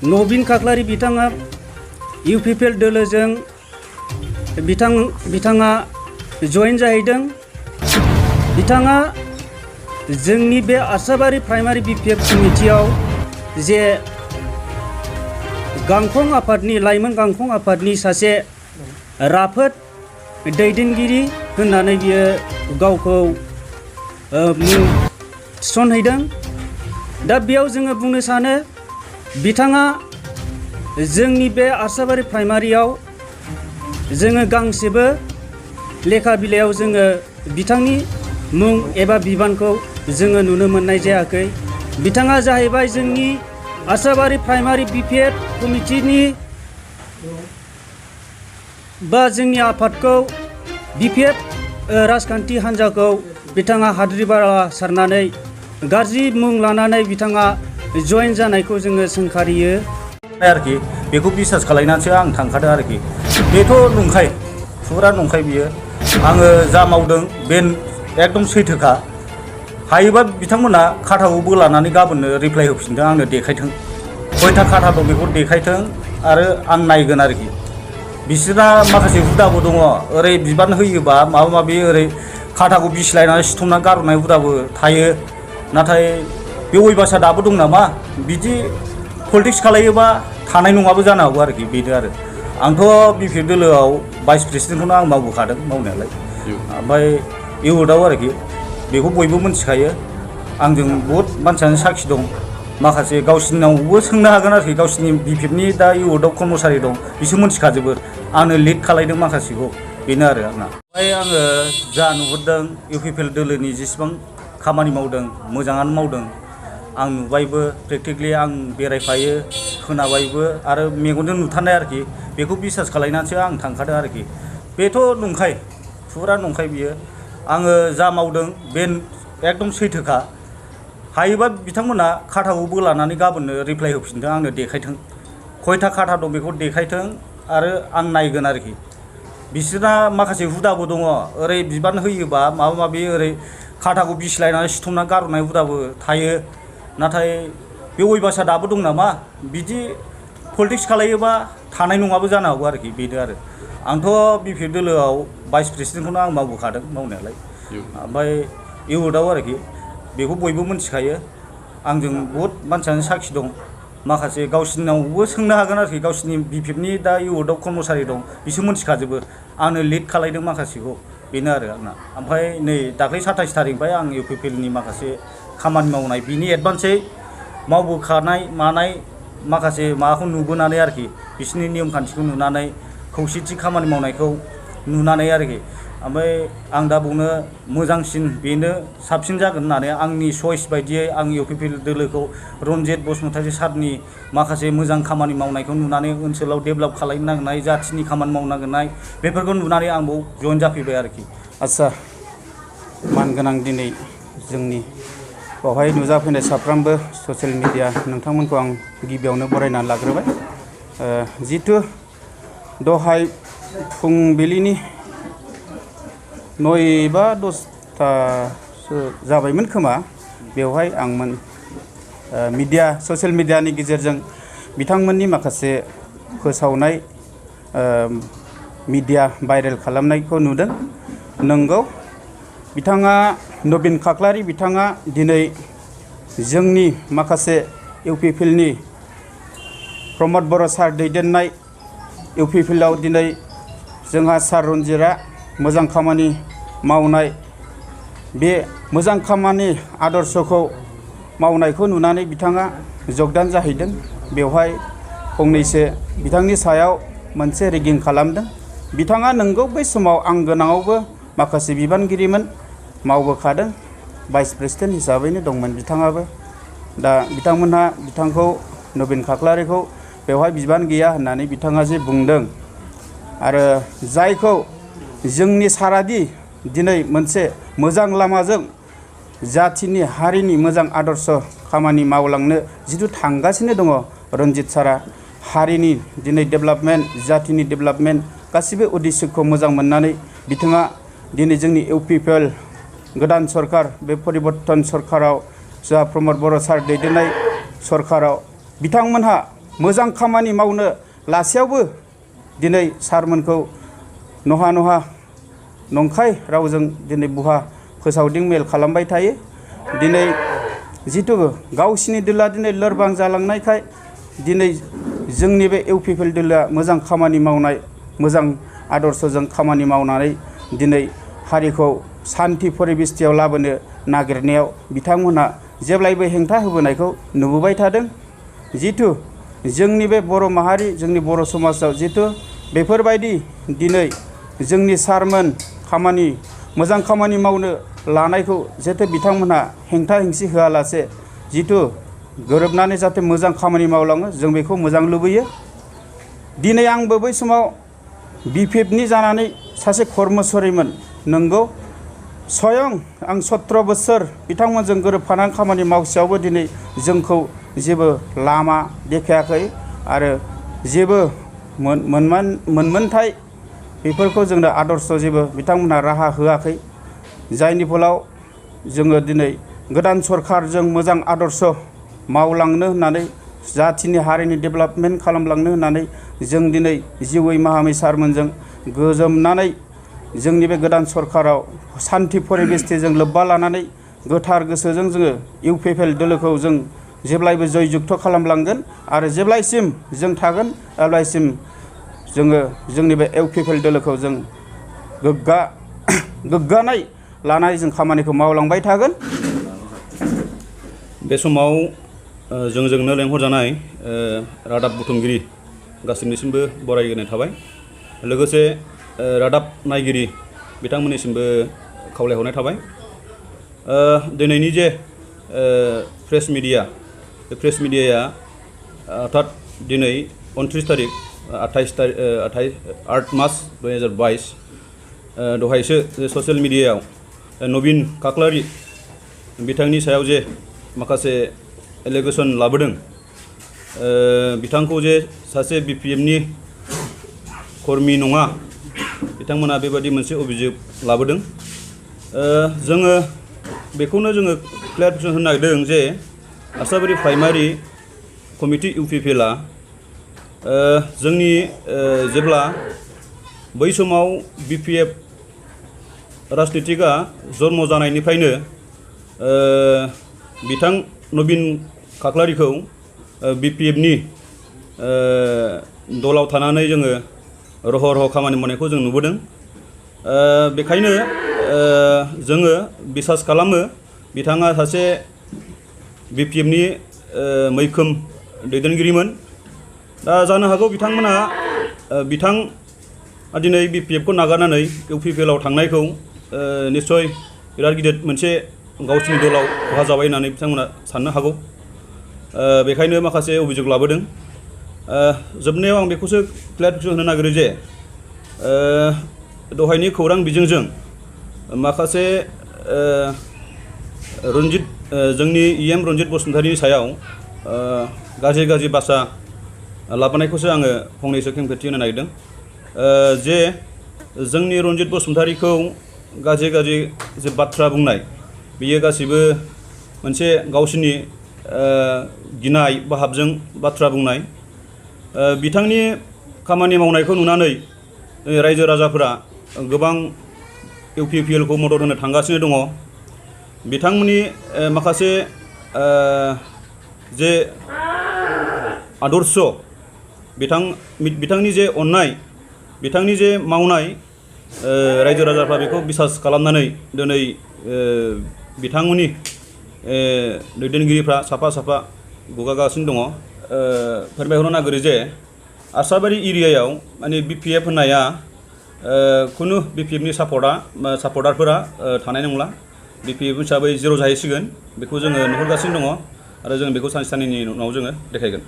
नवीन खाख्लारि बिथाङा UPPL दोलोजों बिथाङा जइन जाहैदों। बिथाङा जोंनि बे आरसाबारि प्राइमारि BPF कमिटियाव जे गांखं आफादनि लाइमोन गांखं आफादनि सासे राफोद दैदेनगिरि होननानै बियो गावखौ मुं थिसनहैदों। दा बेयाव जोङो बुंनो सानो बिथाङा जोंनि बे आरसाबारि प्राइमारियाव जोङो गांसेबो लेखा बिलाइयाव जोङो बिथांनि मुं एबा बिबानखौ जोङो नुनो मोननाय जायाखै। बिथाङा जाहैबाय जोंनि आरसाबारि प्राइमारि BPF कमिटिनि बा जोंनि आफादखौ BPF राजखान्थि हान्जाखौ बिथाङा हाद्रि बाला सारनानै गाज्रि मुं लानानै बिथाङा जइन जानायखौ जोङो सोंखारियो आरोखि। बेखौ बिसास खालायनानैसो आं थांखादों आरोखि। बेथ' नंखाय, फुरा नंखाय बियो। आङो जा मावदों बे एकदम सैथोखा। हायोबा बिथांमोना खाथाखौ बोलानानै गाबोननो रिप्लाइ होफिनदों, आंनो देखायथों। खयथा खाथा दं बेखौ देखायथों आरो आं नायगोन आरोखि। बिसोरना माखासे हुदाबो दङ, ओरै बिबान होयोबा माबा माबि ओरै खाथाखौ बिसिलायनानै सिथमनानै गारहरनाय हुदाबो थायो। नाथाय बे अयभासआ दाबो दं नामा? बिदि पलिटिक्स खालायोबा थानाय नङाबो जानो हागौ आरोखि। बेनो आरो आंथ' BPF दोलोआव भाइस प्रेसिडेन्टखौनो आं मावबोखादों मावनायालाय। ओमफ्राय इउथआव आरोखि बेखौ बयबो मिथिखायो। आंजों बहुद मानसियानो साखि दं। माखासे गावसिनावबो सोंनो हागोन आरोखि, गावसिनि BPFनि दा इउथआव कर्मचारि दं, बिसोर मिथिखाजोबो। आंनो लिड खालायदों माखासेखौ, बेनो आरो आंना। ओमफ्राय आङो जा नुहुरदों UPPL दोलोनि जेसेबां खामानि मावदों मोजाङानो मावदों। आं नुबायबो, प्रेक्टिकेलि आं बेरायफायो, खोनाबायबो आरो मेगनजों नुथारनाय आरोखि। बेखौ बिसास खालायनानैसो आं थांखादों आरोखि। बेथ' नंखाय, फुरा नंखाय बियो। आङो जा मावदों बे एकदम सैथोखा। हायोबा बिथांमोना खाथाखौ बोलानानै गाबोननो रिप्लाइ होफिनदों, आंनो देखायथों। खयथा खाथा दं बेखौ देखायथों आरो आं नायगोन आरोखि। बिसोरना माखासे हुदाबो दङ, ओरै बिबान होयोबा माबा माबि ओरै खाथाखौ बिसिलायनानै सिथमनानै गारहरनाय हुदाबो थायो। नाथाय बे अयभासआ दाबो दं नामा? बिदि पलिटिक्स खालायोबा थानाय नङाबो जानो हागौ आरोखि। बेनो आरो आंथ' BPF दोलोआव भाइस प्रेसिडेन्टखौनो आं मावबोखादों मावनायालाय। ओमफ्राय इउथआव आरोखि बेखौ बयबो मिथिखायो। आंजों बहुद मानसियानो साखि दं। माखासे गावसिनावबो सोंनो हागोन आरोखि, गावसिनि BPFनि दा इउथआव कर्मचारि दं, बिसोर मिथिखाजोबो। आंनो लिड खालायदों माखासेखौ, बेनो आरो आंना। ओमफ्राय नै दाख्लै 27 थारिखनिफ्राय आं UPPLनि माखासे खामानि मावनाय बिनि एडभान्सै मावबोखानाय मानाय माखासे माबाखौ नुबोनानै आरोखि, बिसोरनि नियम खान्थिखौ नुनानै, खौसेथि खामानि मावनायखौ नुनानै आरोखि। ओमफ्राय आं दा बुंनो मोजांसिन बेनो साबसिन जागोन होननानै आंनि चइस बायदियै आं UPPL दोलोखौ रनजित बसुमतारी सारनि माखासे मोजां खामानि मावनायखौ नुनानै, ओनसोलाव डेभेलप खालामनो नागिरनाय, जाथिनि खामानि मावनो नागिरनाय बेफोरखौ नुनानै आंबो जइन जाफैबाय आरोखि। आच्चा, मानगोनां दिनै जोंनि बावहाय नुजाफैनाय साफ्रोमबो ससियेल मिडिया नोंथांमोनखौ आं गिबियावनो बरायनानै लाग्रोबाय। जितु दहाय फुंबिलिनि 9 बा 10थासो जाबायमोन खोमा, बेवहाय आं मिडिया ससियेल मिडियानि गेजेरजों बिथांमोननि माखासे फोसावनाय मिडिया भाइरेल खालामनायखौ नुदों। नंगौ, बिथाङा नवीन खाख्लारि बिथाङा दिनै जोंनि माखासे UPPLनि प्रमद बर' सार दैदेननाय UPPLआव दिनै जोंहा सार रनजितआ मोजां खामानि मावनाय, बे मोजां खामानि आदर्शखौ मावनायखौ नुनानै बिथाङा जगदान जाहैदों। बेवहाय फंनैसो बिथांनि सायाव मोनसे रेगिं खालामदों। बिथाङा नंगौ बै समाव आं गोनाङावबो माखासे बिबानगिरिमोन मावबोखादों, भाइस प्रेसिडेन्ट हिसाबैनो दंमोन बिथाङाबो। दा बिथांमोनहा बिथांखौ नवीन खाख्लारिखौ बेवहाय बिबान गैया होननानै बिथाङा जे बुंदों, आरो जायखौ जोंनि सारादि दिनै मोनसे मोजां लामाजों जाथिनि हारिनि मोजां आदर्श खामानि मावलांनो जिथु थांगासिनो दङ रनजित सारा, हारिनि दिनै डेभेलपमेन्ट, जाथिनि डेभेलपमेन्ट गासिबो उद्देश्यखौ मोजां मोननानै बिथाङा दिनै जोंनि UPPL गोदान सरकार, बे परिबर्तन सरकाराव जा प्रमद बर' सार दैदेननाय सरकाराव बिथांमोनहा मोजां खामानि मावनो लासेयावबो दिनै सारमोनखौ नहा नहा नंखाय रावजों दिनै बुहा फोसावदिं मेल खालामबाय थायो। दिनै जिथु गावसिनि दोला दिनै लोरबां जालांनायखाय दिनै जोंनि बे इउपिपिएल दोला मोजां खामानि मावनाय मोजां आदर्शजों खामानि मावनानै दिनै हारिखौ सान्थि परिबेस्थियाव लाबोनो नागिरनायाव बिथांमोनहा जेब्लायबो हेंथा होबोनायखौ नुबोबाय थादों। जिथु जोंनि बे बर' माहारि जोंनि बर' समाजाव जिथु बेफोरबायदि दिनै जोंनि सारमोन मोजां खामानि मावनो लानायखौ जाहाथे बिथांमोनहा हेंथा हेंसि होआलासे जिथु गोरोबनानै जाहाथे मोजां खामानि मावलाङो जों बेखौ मोजां लुबैयो। दिनै आंबो बै समाव बिपिएफनि जानानै सासे कर्मचारिमोन नंगौ स्वयं आं 17 बोसोर बिथांमोनजों गोरोबफानानै खामानि मावसेयावबो दिनै जोंखौ जेबो लामा देखायाखै आरो जेबो मोनमोनथाय बेफोरखौ जोंनो आदर्श जेबो बिथांमोनहा राहा होआखै। जायनि फलाव जोङो दिनै गोदान सरखारजों मोजां आदर्श मावलांनो होननानै जाथिनि हारिनि डेभेलपमेन्ट खालामलांनो होननानै जों दिनै जिउयै माहामै सारमोनजों गोजोमनानै जोंनि बे गोदान सरखाराव सान्थि परिबेस्थिजों लोब्बा लानानै गोथार गोसोजों जोङो इउपिपिएल दोलोखौ जों जेब्लायबो जयजुक्त खालामलांगोन आरो जेब्लायसिम जों थागोन अब्लासिम जोङो जोंनि बे इउपिपिएल दोलोखौ जों गोग्गानाय लानानै जों खामानिखौ मावलांबाय थागोन। बे समाव जोंनो लेंहरजानाय रादाब बुथुमगिरि गासिनिसिमबो बरायग्रोनाय थाबाय। लोगोसे रादाब नायगिरि बिथांमोननिसिमबो खावलायहरनाय थाबाय। दिनैनि जे प्रेस मिडिया बे प्रेस मिडियाया अर्थात दिनै 29 तारिख 8 मार्च 2022 दहायसो ससियेल मिडियायाव नवीन काकलारि बिथांनि सायाव जे माखासे एलिगेसन लाबोदों, बिथांखौ जे सासे बिपिएफनि कर्मी नङा बिथांमोना बेबादि मोनसे अभियोग लाबोदों। जोङो बेखौनो जोङो क्लियारिफिकेसन होनो नागिरदों जे आसाबारि प्राइमारि कमिटि इउपिपिएलआ जोंनि जेब्ला बै समाव बिपिएफ राजनितिकआ जन्म जानायनिफ्रायनो बिथां नवीन काकलारिखौ बिपिएफनि दलाव थानानै जोङो रह खामानि मावनायखौ जों नुबोदों। बेखायनो जोङो बिसास खालामो बिथाङा सासे बिपिएफनि मैखोम दैदेनगिरिमोन। दा जानो हागौ बिथांमोना दिनै बिपिएफखौ नागारनानै इउपिपिएलआव थांनायखौ निस्सय बिराद गिदिर मोनसे गावसिनि दलाव खहा जाबाय होननानै बिथांमोना साननो हागौ। बेखायनो माखासे अभियोग लाबोदों। जोबनायाव आं बेखौसो क्लियारिफिकेसन होनो नागिरो जे दहायनि खौरां बिजोंजों माखासे जोंनि EM रन्जित बसुमतारीनि सायाव गाज्रि बाथ्रा लाबोनायखौसो आङो फंनैसो खेंफोरथि होनो नागिरदों। जे जोंनि रन्जित बसुमतारीखौ गाज्रि जे बाथ्रा बुंनाय बियो गासिबो मोनसे गावसिनि गिनाय बा हाबजों बाथ्रा बुंनाय। बिथांनि खामानि मावनायखौ नुनानै रायजो राजाफोरा गोबां इउपिपिएलखौ मदद होनो थांगासिनो दङ। बिथांमोननि माखासे जे आदर्श बिथांनि जे अननाय बिथांनि जे मावनाय रायजो राजाफ्रा बेखौ बिसास खालामनानै दिनै बिथांमोननि दैदेनगिरिफ्रा साफा गुगागासिनो दङ। फोरमायहरनो नागिरो जे आसाबारि एरियायाव माने बिपिएफ होननाया खुनु बिपिएफनि सापर्टारफोरा थानाय नंला। बिपिएफ हिसाबै जिर' जाहैसिगोन बेखौ जोङो नुहुरगासिनो दङ आरो जों बेखौ सानसे साननैनि उनाव जोङो देखायगोन।